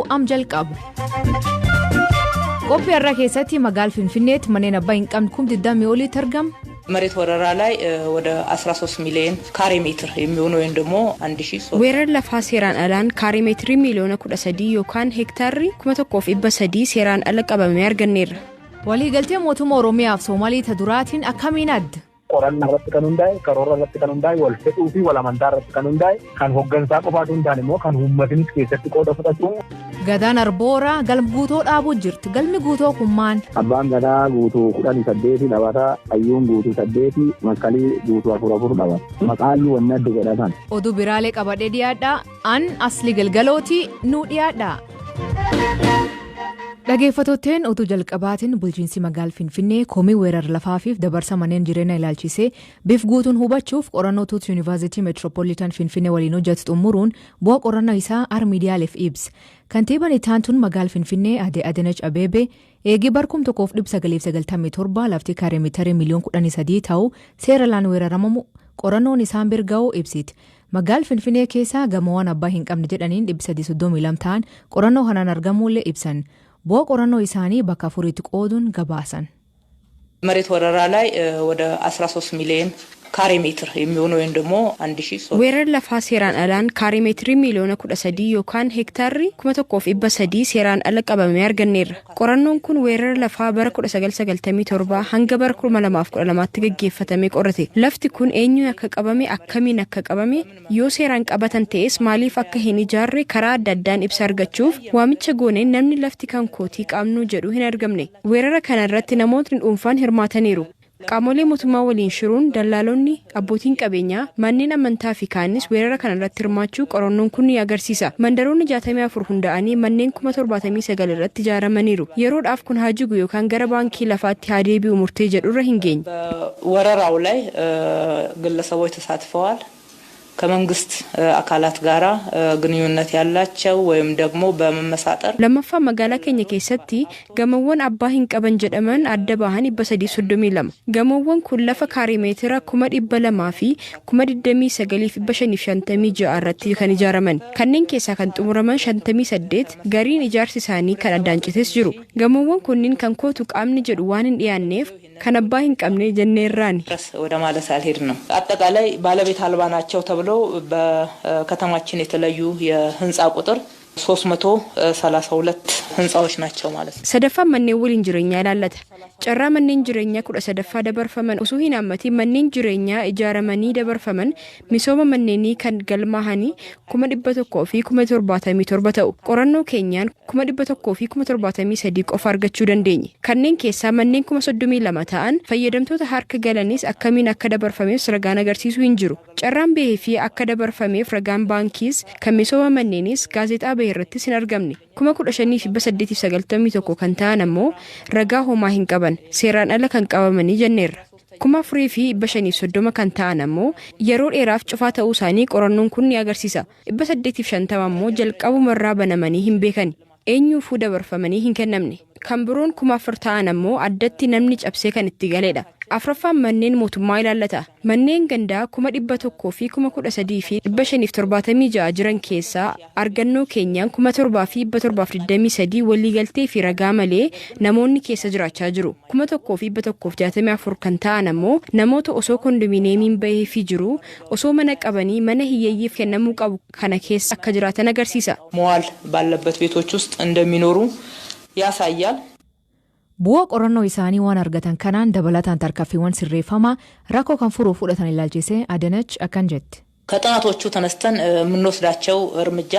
Am jalqabu. Qophii har'a keessatti magaal Finfinneetti manneen abbaa hin qabne 20,000 oliitti argama. መሬት ወረራ ላይ ወደ 13 ሚሊዮን ካሬ ሜትር የሚሆኑ ወይም ደግሞ 1300 Weerarri lafaa seeraan alaan kaarii meetirii miiliyoona 13 yookaan heektaarri 1,300 seeraan ala qabamee arganneerra. Waliigaltee mootummaa Oromiyaa fi Soomaalii ta duraatiin akkamiin adda? Qorannaa irratti kan hundaa'e, karoora irratti kan hundaa'e, wal fedhuu fi wal amantaa irratti kan hundaa'e, kan hoggansaa qofaatu hin taane immoo kan uummatnis keessatti qooda fudhatu. Gadaan Arbooraa galma guutoo dhaabuu jirti. Galmi guutoo kun maal? Abbaan gadaa guutuu 18 dhabata, hayyuun guutuu 8, makkalii guutuu afur afur dhabata. Maqaan wanni adda godhatan. Oduu biraalee qabadhee dhiyaadhaa. An Asli Galgalooti nuu dhiyaadhaa. Dhageeffattootteen, oduu jalqabaatiin bulchiinsi magaal Finfinnee komii weerara lafaafiif dabarsa manneen jireenyaa ilaalchisee biif guutuun hubachuuf qorannoo tuutu Yuunivarsiitii Meetiroopolitan Finfinnee waliin hojjetu xumuruun bu'aa qorannoo isaa ar miidiyaaleef ibsa. Kantiibaan itti magaal Finfinnee Ade Adanach Abeebee eegii barkum 1997 lafti kaaree meetirii miliyoon 13 ta'u seera laan weeraramamu qorannoon isaan bira ga'uu ibsiti. Magaal Finfinnee keessaa gamoowwan abbaa hin qabne jedhaniin 332 ta'an qorannoo kanaan argamuullee ibsan. Bu'aa qorannoo isaanii bakka afuritti qooduun gabaasan. መሬት ወረራ ላይ ወደ 13 ሚሊዮን ካሬ ሜትር የሚሆኑ ወይም ደግሞ 1300 Weerarri lafaa seeraan alaan kaarii meetirii miiliyoona 13 yookaan heektaarri 1,300 seeraan ala qabamee arganneerra. Qorannoon kun weerara lafaa bara 1997 hanga bara 2012tti gaggeeffatamee qorate. Lafti kun eenyuun akka qabame, akkamiin akka qabame, yoo seeraan qabatan ta'es maaliif akka hin ijaarre karaa adda addaan ibsa argachuuf waamicha gooneen namni lafti kan kootii qabnu jedhu hin argamne. Weerara kana irratti namootni dhuunfaan hirmaataniiru. Qaamolee mootummaa waliin shiruun dallaalonni, abbootiin qabeenyaa, manneen amantaa fi kaanis weerara kana irratti hirmaachuu qorannoon kun ni agarsiisa. Mandaroonni 64 hunda'anii manneen 79,000 irratti ijaaramaniiru. Yeroodhaaf kun haa jigu yookaan gara baankii lafaatti haa deebi'u murtee jedhurra hin geenye. በወረራው ላይ ግለሰቦች ተሳትፈዋል። ከመንግስት አካላት ጋራ ግንኙነት ያላቸው ወይም ደግሞ በመመሳጠር Lammaffaa, magaalaa keenya keessatti gamoowwan abbaa hin qaban jedhaman adda bahan 332. Gamoowwan kun lafa kaarii meetira 229,556 irratti kan ijaaraman. Kanneen keessaa kan xumuraman 58, gariin ijaarsi isaanii kan addaan cites jiru. Gamoowwan kunniin kan kootu qaamni jedhu waan hin dhiyaanneef kan abbaa hin qabne jenneerraani. ድረስ ወደ ማለት አልሄድንም። አጠቃላይ ባለቤት አልባ ናቸው ተብለው በከተማችን የተለዩ የህንፃ ቁጥር 332 ህንፃዎች ናቸው ማለት ነው። Sadaffaan manneen waliin jireenyaa ilaallata. Carraa manneen jireenyaa 13ffaa dabarfaman osoo hin hammatiin manneen jireenyaa ijaaramanii dabarfaman misooma manneenii kan galmaahanii 177,000 ta'u. Qorannoo keenyaan 173,000 qofa argachuu dandeenye. Kanneen keessaa manneen 32,000 ta'an fayyadamtoota harka galanis akkamiin akka dabarfameef ragaan agarsiisu hin jiru. Carraan bahee fi akka dabarfameef ragaan baankiis kan misooma manneenis gaazexaa bahee irrattis hin argamne. 15,891 kan ta'an ammoo ragaa homaa hin qaban, seeraan ala kan qabamanii jenneerra. 4,530 kan ta'an ammoo yeroo dheeraaf cufaa ta'uu isaanii qorannoon kun ni agarsiisa. 850 ammoo jalqabumarraa banamanii hin beekan. Eenyuufuu dabarfamanii hin kennamne. Kan biroon 4,000 ta'an ammoo addatti namni cabsee kan itti galeedha. Afraffaan manneen mootummaa ilaallata. Manneen gandaa 113,576 jiran keessaa argannoo keenyaan 7,723 waliigaltee fi ragaa malee namoonni keessa jiraachaa jiru. 1,164 kan ta'an ammoo namoota osoo kondominiyeemiin baheefii jiru, osoo mana qabanii mana hiyyeeyyiif kennamuu qabu kana keessa akka jiraatan agarsiisa. መዋል ባለበት ቤቶች ውስጥ እንደሚኖሩ ያሳያል። Bu'aa qorannoo isaanii waan argatan kanaan dabalataan tarkaanfiiwwan sirreeffamaa rakkoo kan furuuf fudhatan ilaalchisee Adanach akkan jetti. ከጥናቶቹ ተነስተን የምንወስዳቸው እርምጃ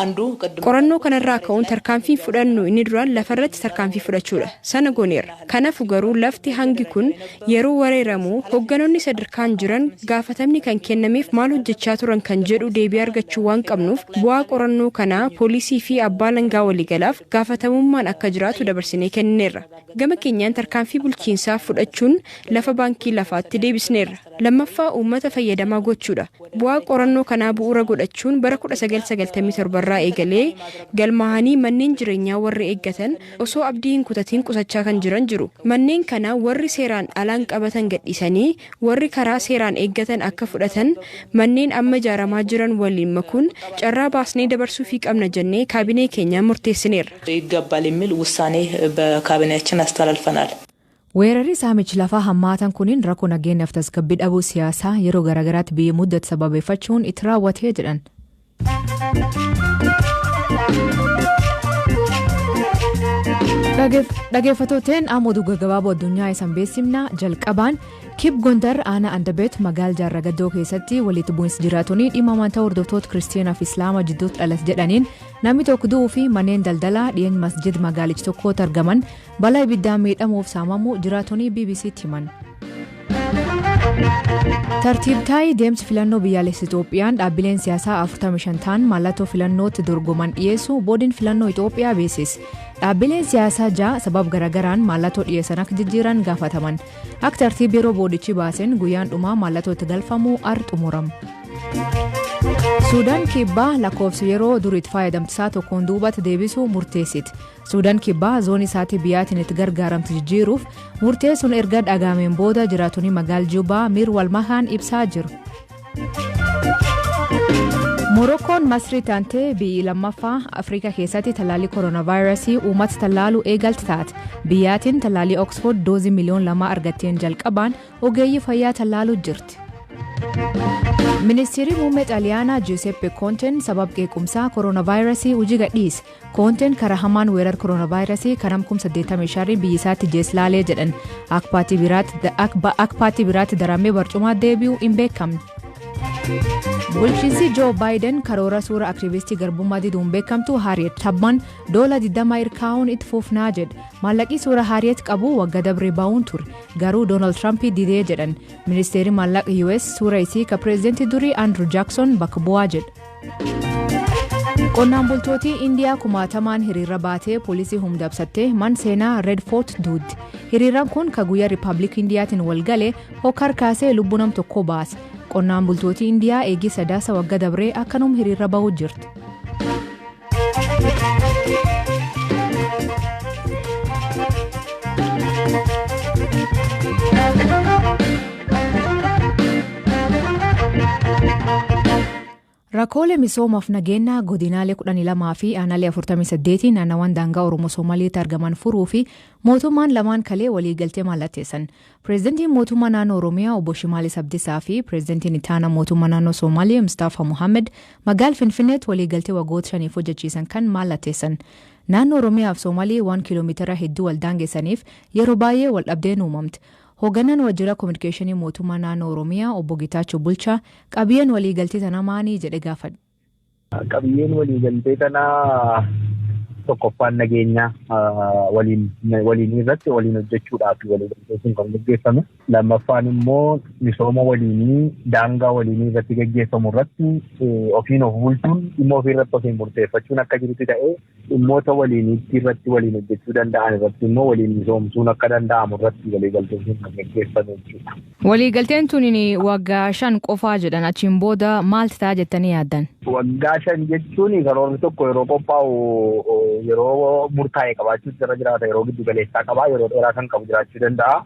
አንዱ ቅድም Qorannoo kanarraa ka'uun tarkaanfiin fudhannu inni duraan lafarratti tarkaanfii fudhachuudha. Sana gooneerra. Kanafu garuu lafti hangi kun yeroo weeraramu hoogganoonni sadarkaan jiran gaafatamni kan kennameef maal hojjechaa turan kan jedhu deebii argachuu waan qabnuuf, bu'aa qorannoo kanaa poolisii fi abbaa alangaa waliigalaaf gaafatamummaan akka jiraatu dabarsinee kennineerra. Gama keenyaan tarkaanfii bulchiinsaa fudhachuun lafa baankii lafaatti deebisneerra. Lammaffaa, uummata fayyadamaa gochuudha. Bu'aa qorannoo kanaa bu'uura godhachuun bara 1997 1997 irraa eegalee galmaa'anii manneen jireenyaa warri eeggatan osoo abdii hin kutatiin qusachaa kan jiran jiru. Manneen kana warri seeraan alaan qabatan gadhiisanii warri karaa seeraan eeggatan akka fudhatan manneen amma ijaaramaa jiran waliin makuun carraa baasnee dabarsuufii qabna jennee kaabinee keenyaan murteessineerra. ይገባል የሚል ውሳኔ በካቢኔያችን አስተላልፈናል። Weerarri saamichi lafaa hammaatan kunin rakkoo nageenyaaf tasgabbii dhabuu siyaasaa yeroo garaagaraatti biyya muddatu sababeeffachuun itti raawwatee jedhan. Dhaggeeffattooteen amma oduu gaggabaaboo addunyaa isan beeksifna. Jalqabaan Kib Gondar aanaa Andabeet magaala Jaarragaddoo keessatti walitti bu'insi jiraatuun dhimma amantaa hordoftoota Kiristiyaanaa fi Islaama jidduutti dhalate jedhaniin namni tokko du'uu fi manneen daldalaa dhiyeenya masjid magaalicha tokkotti argaman balaa ibiddaan miidhamuuf saamamuu jiraatonni BBCtti himan. Tartiibtaayii deemsi filannoo biyyaalessa Itoophiyaan dhaabbileen siyaasaa 45 ta'an mallattoo filannootti dorgoman dhiyeessu boodiin filannoo Itoophiyaa beeksise. Dhaabbileen siyaasaa 6 sababa garaagaraan mallattoo dhiyeessan akka jijjiiran gaafataman. Akka tartiiba yeroo boodichi baaseen guyyaan dhumaa mallattoo itti galfamu ar xumurama. Suudaan Kibbaa lakkoofsa yeroo durii itti fayyadamtisaa tokkoon duubatti deebisuu murteessiti. Suudaan Kibbaa zoonii isaatii biyyaatiin itti gargaaramtu jijjiiruuf murteessuun erga dhagaameen booda jiraattonni magaala Jubaa miir walmakaan ibsaa jiru. Morokkoon Masrii taantee biyyi lammaffaa Afrikaa keessatti talaallii kooronaavaayirasii uummata tallaaluu eegalti taate. Biyyaatiin talaallii Oxford doozii miliyoona 2 argatteen jalqabaan ogeeyyii fayyaa tallaaluu jirti. Ministeerri muummee Xaaliyaanaa Giuseppe Conteen sababa qeequmsaa kooronaavaayirasii hojii gadhiise. Conteen karaa hamaan weerara kooronaavaayirasii karaa 85 biyya isaatti jeeslaalee jedhan. Akka paartii biraatti daramee barcumaa deebi'uu hin beekamne. Bulchiinsi Joo Baayiden karoora suura aktiivistii garbummaa diduun beekamtu Haariyeet Tabman doola 20 irkaa'uun itti fufnaa jedhe. Maallaqi suura Haariyeet qabu waggaa dabree bahuun ture. Garuu Doonaald Tiraamp didee jedhan. Ministeerri maallaqa US suura isii ka pireezidantii durii Andrew Jackson bakka bu'aa jedhe. Qonnaan bultootii Indiyaa kumaatamaan hiriira baatee poolisii humna dabsattee man seenaa Red Fort duutti. Hiriiraan kun ka guyyaa Riippaabilikii Indiyaatiin wal gale hokkar kaasee lubbuu nam tokko baase. Qonnaan bultootii Indiyaa eegii Sadaasa waggaa dabree akkanum hiriira bahuu jirti. Rakkoolee misoomaaf nageenyaa godinaalee 12 fi aanaalee 48 naannawaan daangaa Oromoo Somaaliitti argaman furuu fi mootummaan lamaan kalee waliigaltee mallatteessan. Pireezidantiin mootummaa naannoo Oromiyaa obbo Shimalis Abdiisaa fi pireezidantiin ittaanaa mootummaa naannoo Somaalee Mustaafa Muhammed magaala Finfinneetti waliigaltee waggoota 5f hojjechiisan kan mallatteessan. Naannoo Oromiyaa fi Somaalee waan kiiloomeetira hedduu wal daangeessaniif yeroo baay'ee wal dhabdeen uumamti. Hoogganaan waajjira kominikeeshinii mootummaa naannoo Oromiyaa obbo Gitaachoo Bulchaa qabiyyeen waliigaltee tanaa maanii jedhe gaafadhe. Qabiyyeen waliigaltee tanaa tokkoffaan nageenya waliin irratti waliin hojjechuudhaaf waliigaltee sun kan gaggeeffame. Lammaffaan immoo misooma waliinii daangaa waliinii irratti gaggeeffamu irratti ofiin of bulchuun dhimma ofii irratti ofiin murteeffachuun akka jirutti ta'ee dhimmoota waliiniitti irratti waliin hojjechuu danda'an irratti immoo waliin misoomsuun akka danda'amu irratti waliigalteen sun kan gaggeeffame jechuudha. Waliigalteen tun waggaa 5 qofaa jedhan, achiin booda maalti ta'a jettanii yaaddan? Waggaa 5 jechuun karoorri tokko yeroo qophaa'u yeroo murtaa'e qabaachuu irra jiraata, yeroo giddu galeessaa qabaa, yeroo dheeraa kan qabu jiraachuu danda'a.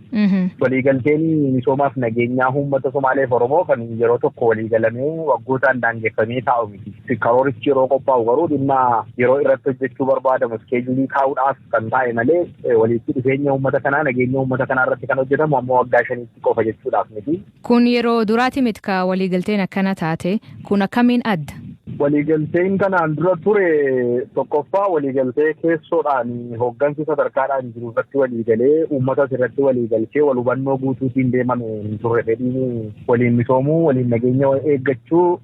Waliigalteen misoomaaf nageenyaa uummata Somaaleef Oromoo kan yeroo tokko waliigalamee waggootaan daangeffamee taa'u miti. Karoorichi yeroo qophaa'u garuu dhimma yeroo irratti hojjechuu barbaadamu iskeejulii kaa'uudhaaf kan taa'e malee walitti dhufeenya uummata kanaa, nageenya uummata kanaa irratti kan hojjetamu ammoo waggaa 5tti qofa jechuudhaaf miti. Kun yeroo duraati miti ka waliigalteen akkana taate, kun akkamiin adda? Waliigalteen kanaan dura ture tokkoffaa waliigaltee keessoodhaan hooggansi sadarkaadhaan jiru irratti waliigalee uummatas irratti waliigalchee wal hubannoo guutuutiin deemame hin turre. Fedhiin waliin misoomuu, waliin nageenya eeggachuu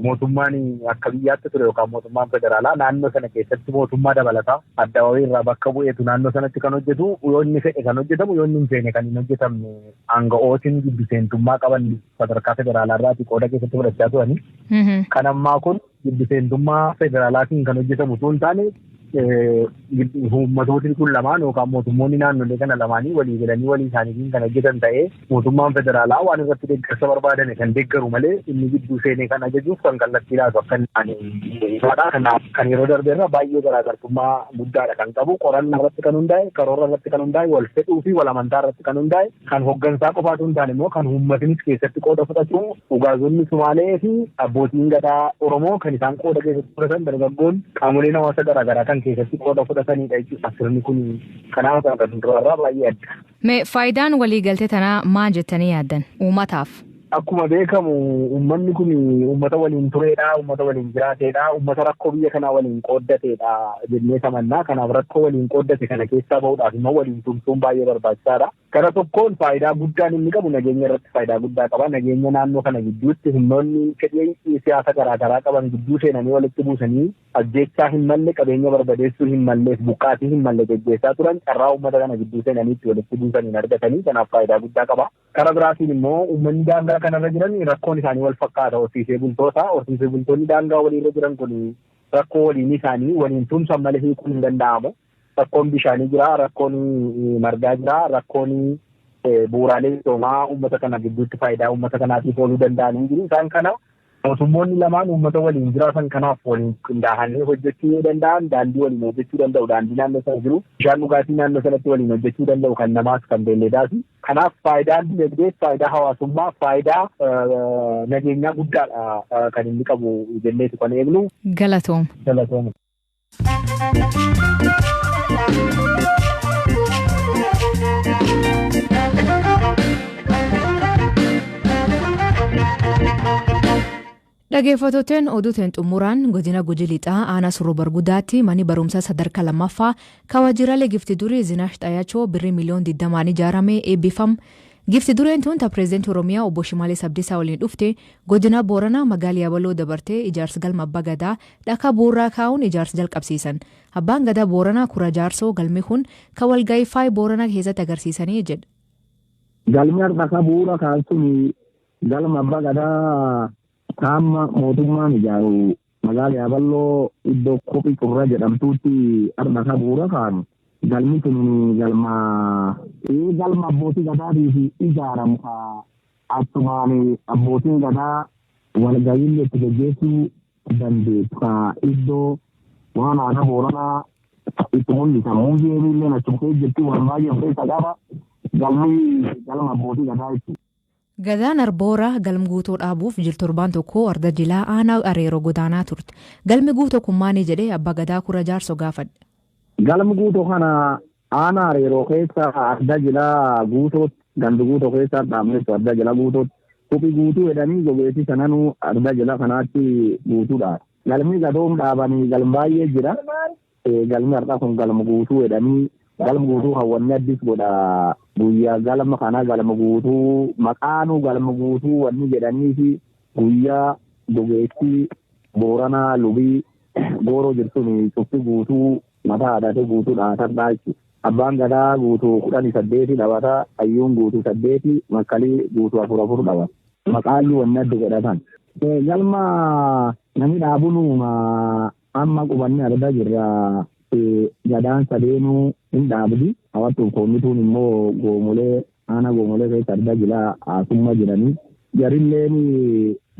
mootummaan akka biyyaatti ture yookaan mootummaan federaalaa naannoo sana keessatti mootummaa dabalataa adda irraa bakka bu'eetu naannoo sanatti kan hojjetu, yoo inni fedhe kan hojjetamu, yoo inni hin feene kan hin hojjetamne, aanga'ootiin giddu seentummaa qaban sadarkaa federaalaa irraati qooda keessatti fudhachaa turani. Kan ammaa kun giddu seentummaa federaalaatiin kan hojjetamu osoo hin taane Uummatootni kun lamaan yookaan mootummoonni naannolee kana lamaanii walii galanii walii isaaniitiin kan hojjetan ta'ee, mootummaan federaalaa waan irratti deeggarsa barbaadame kan deeggaru malee inni gidduu seenee kan ajajuuf kan kallattii laatu akka hin taane. Kanaaf kan yeroo darbeerra baay'ee garaagartummaa guddaadha kan qabu. Qorannaa irratti kan hundaa'e, karoora irratti kan hundaa'e, wal fedhuu fi wal amantaa irratti kan hundaa'e, kan hooggansaa qofaatu hin taane immoo kan uummatnis keessatti qooda fudhatu, ugaazonni Sumaalee fi abbootiin gadaa Oromoo kan isaan qooda keessatti fudhatan, dargaggoon, qaamoleen hawaasa garaagaraa kan keessatti qooda fudhatanidha jechuudha. Sirni kun kanaaf kan duraarraa baay'ee adda. Mee faayidaan waliigaltee tanaa maal jettanii yaaddan uummataaf? Akkuma beekamu uummanni kun uummata waliin tureedha, uummata waliin jiraateedha, uummata rakkoo biyya kanaa waliin qooddateedha jennee amannaa. Kanaaf rakkoo waliin qooddate kana keessaa bahuudhaaf immoo waliin tumsuun baay'ee barbaachisaadha. Gara tokkoon faayidaa guddaan inni qabu nageenya irratti faayidaa guddaa qaba. Nageenya naannoo kana gidduutti humnoonni fedhii siyaasa garaagaraa qaban gidduu seenanii walitti buusanii ajjeechaa hin malle, qabeenya barbadeessuu hin malleef buqqaatii hin malle geggeessaa turan carraa uummata kana gidduu seenanii itti walitti buusanii argatanii, kanaaf faayidaa guddaa qaba. Kara biraatiin immoo uummanni daangaa kanarra jiran rakkoon isaanii wal fakkaata. Horsiisee bultoota, horsiisee bultoonni daangaa waliirra jiran kun rakkoo waliin isaanii waliin tumsan malee hiikuun hin danda'amu. Rakkoon bishaanii jira, rakkoon margaa jira, rakkoon bu'uuraalee misoomaa uummata kana gidduutti faayidaa uummata kanaatiif ooluu danda'anii jiru. Isaan kana mootummoonni lamaan uummata waliin jiraatan kanaaf waliin qindaa'anii hojjechuu yoo danda'an, daandii waliin hojjechuu danda'u, daandii naannoo sana jiru, bishaan dhugaatii naannoo sanatti waliin hojjechuu danda'u, kan namaas kan beelladaas. Kanaaf faayidaan dinagdee, faayidaa hawaasummaa, faayidaa nageenyaa guddaadha kan inni qabu jenneetu kan eegnu. Galatoom. Galatoom. Dhageeffattootni oduutiin xumuraan, godina Gujii Lixaa aanaa Surroo Bargudaatti manni barumsaa sadarkaa lammaffaa kan waajjiraalee gifti durii Zinaash Xayaachoo birrii miliyoon 20n ijaarame eebbifam. Gifti dureen tun ta pireezidaantii Oromiyaa obbo Shimalee Abdiisaa waliin dhufte godina Booranaa magaalaa Yabaloo dabartee ijaarsa galma abbaa gadaa dhakaa bu'uuraa kaa'uun ijaarsa jalqabsiisan. Abbaan gadaa Booranaa Kura Jaarsoo galmi kun kan walgahii faayi Booranaa keessatti agarsiisanii jedha. Galmi dhakaa bu'uura kaasuun galma abbaa gadaa qaama mootummaan ijaaru magaalaa Yaaballoo iddoo Kophii Curraa jedhamtuutti dhakaa bu'uura kaa'an. Galmi kun galma abbootii gadaatiif ijaaramu, achumaan abbootiin gadaa walgahiin itti geggeessuu dandeessu, ka iddoo waan aadaa Booranaa itti mul'isan, muuziyeemii illee achuma keessa jirti, waan baay'ee of keessa qaba. Galmi galma abbootii gadaa jechuudha. Gadaan Arbooraa galma guutuu dhaabuuf jil torbaan tokko arda jilaa aanaa Areeroo godaanaa turte. Galmi guutuu kun maali jedhee abbaa gadaa Kura Jaarsoo gaafadhe. Galmi guutuu kana aanaa Areeroo keessa arda jilaa guutuutti, gandi guutuu keessa dhaabnetu, arda jilaa guutuutti kophii guutuu jedhanii gogeessi sananuu arda jilaa kanaatti guutuudha. Galmi gadoom dhaabanii galma baay'ee jira. Galmi har'aa kun galma guutuu jedhanii, galma guutuu hawwanni addis godha, guyyaa galma kana galma guutuu maqaanuu galma guutuu wanni jedhanii fi guyyaa gogeessi Booranaa lubii gooroo jirtun cufti guutuu mataa haadhatee guutuu dhaatadhaa jechuudha. Abbaan gadaa guutuu 18 dhabata, hayyuun guutuu 8, makkalii guutuu afur afur dhabata. Maqaalli wanni adda godhatan. Galma namni dhaabuun amma qubanni argaa jirra. Gadaan sadeenuu hin dhaabdi. Hawattuuf koomituun immoo goomolee aanaa goomolee keessa argaa jira haasummaa jiranii. Jarilleen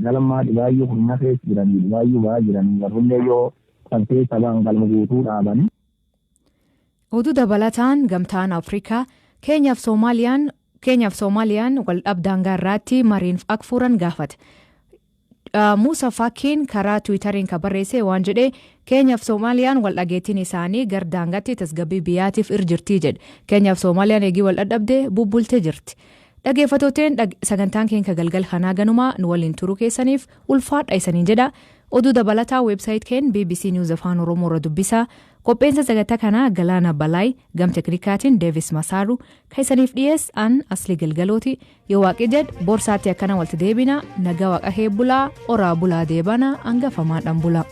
galma dhibaayyuu humna keessa jiranii, dhibaayyuu ba'aa jiranii, warrillee yoo kan keessa ba'an galma guutuu dhaabanii. Oduu dabalataan, gamtaan Afrikaa Keenyaaf Soomaaliyaan wal daangaa irratti mariin akka furan gaafate. Muusaa Faakiin karaa Tiwiitariin kan barreesse waan jedhe, Keenyaaf Soomaaliyaan wal dhageettiin isaanii gar daangaatti tasgabbii biyyaatiif ir jirtii jedhe. Keenyaaf Soomaaliyaan eegii wal dhadhabde bubbultee jirti. Dhaggeeffattooteen, sagantaan keenya galgal kanaa ganumaa. Nu waliin turuu keessaniif ulfaadha isaniin jedha. Oduu dabalataa website keen BBC News Afaan Oromoo irra dubbisaa. Qopheensa sagantaa kanaa Galaana Balaay, gam teknikaatiin Deevis Masaaru, kan isaniif dhiyeess an Asli Galgalooti. Yoo waaqi jedh borsaatti akkana walitti deebina. Nagaa waaqa heebbulaa, oraa bulaa, deebana hangafamaa dhaan bulaa.